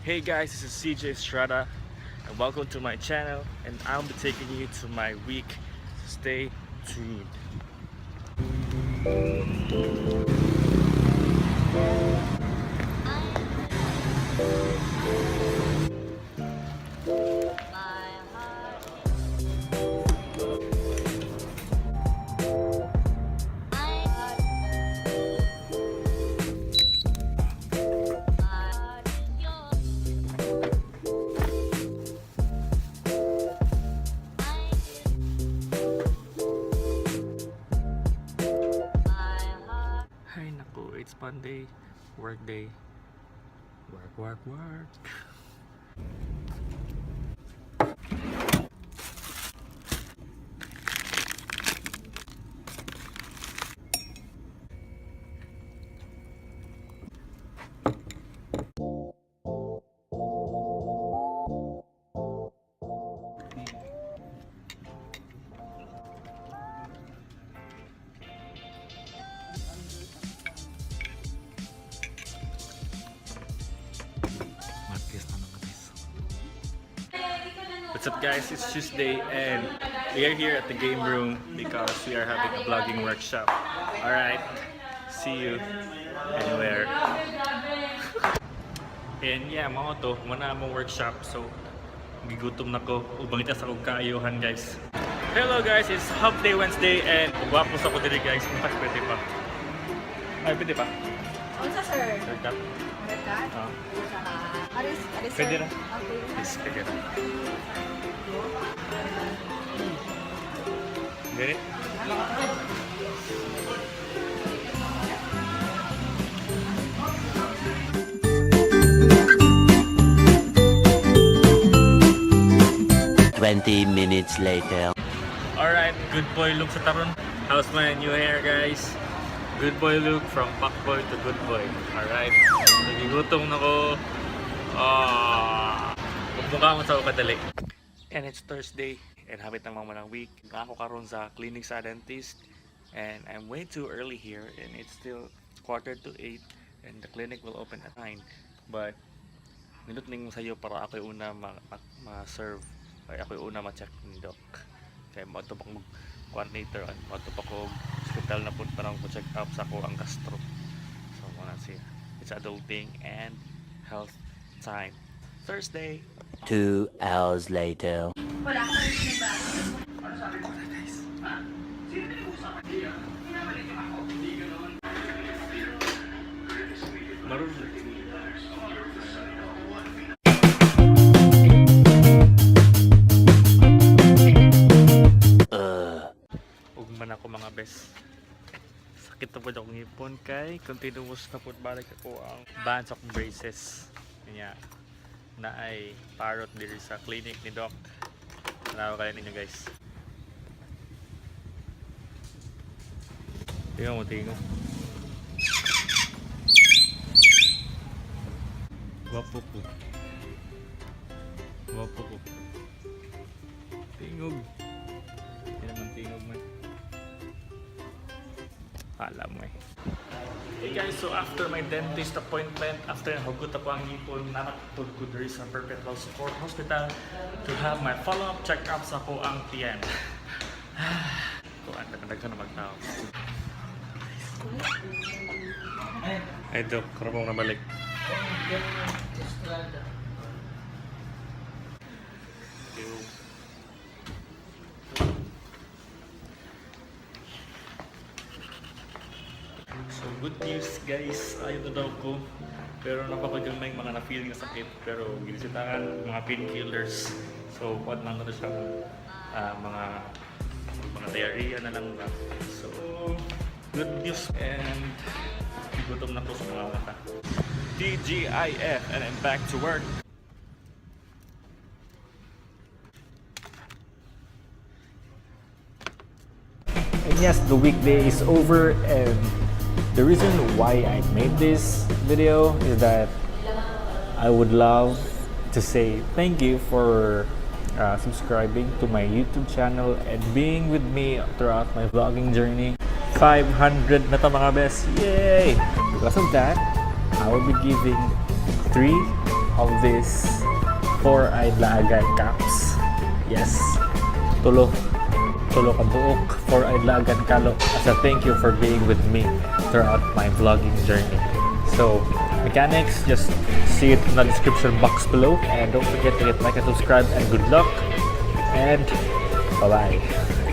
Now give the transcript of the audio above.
Hey guys, this is CJ Estrada and welcome to my channel, and I'll be taking you to my week. Stay tuned. Hi nako, it's Monday, work day. Work, work, work. Martes na mga guys. What's up guys, it's Tuesday and we are here at the game room because we are having a vlogging workshop. Alright, see you anywhere. And yeah, mao to, mao na among workshop, so gigutom na ko, ubang ita sa kog kaayuhan, guys. Hello guys, it's Hump Day Wednesday and gwapo sa ko diri, guys. Mas pwede pa. Ay, pwede pa. Unsa, sir? Haircut. Haircut? Ah. Aris, aris, sir. Pwede na. Okay. Yes, pwede na. Get it? 20 minutes later. Alright, good boy look sa taron. How's my new hair, guys? Good boy look, from fuckboy to good boy. Alright. Nagigutom na ko. Ah. Mukha mo sa ako kadali. And it's Thursday and hapit na mga ng week. Ako karon sa clinic sa dentist and I'm way too early here and it's still 7:45 and the clinic will open at 9. But nindot ning sayo para ako una ma-serve ay ako una ma-check ni doc. Kay mo pa mag kuan later on, mo pa ko hospital na pud para ko check up sa ako ang gastro. So mao na siya. It's adulting and health time. Thursday. 2 hours later. Wala akong ba? Ako na, guys. Maroon. Ugman ako, mga bes. Sakit na po akong ngipon kay continuous na po balik ako ang bands akong braces. Kanya na ay parrot diri sa clinic ni Doc. Tanawa kayo ninyo, guys. Tingnan mo, tingnan. Gwapo ko. Gwapo ko. Tingog. Hindi naman tingog man. Kala mo eh. Hey guys, so after my dentist appointment, after hugot ako ang ngipon, nanakatod ko diri sa Perpetual Support Hospital to have my follow-up check-up sa ako ang tiyan. Kuan, nagdaghan na magtao. Ay, Dok, karapong nabalik. Estrada. Thank you. So good news guys, ayaw na daw ko. Pero napapagamay mga na-feel nga sakit. Pero ginisitahan mga painkillers. So what na na siya, mga diarrhea na lang ba. So good news and gutom na ko sa mga mata. TGIF and I'm back to work. And yes, the weekday is over, and the reason why I made this video is that I would love to say thank you for subscribing to my YouTube channel and being with me throughout my vlogging journey. 500 na ta, mga bes. Yay! Because of that, I will be giving three of this four-eyed laagan caps. Yes. Tulo. Tulo ka buok. Four-eyed laagan kalo. As a thank you for being with me throughout my vlogging journey. So, mechanics, just see it in the description box below. And don't forget to hit like and subscribe, and good luck. And bye-bye.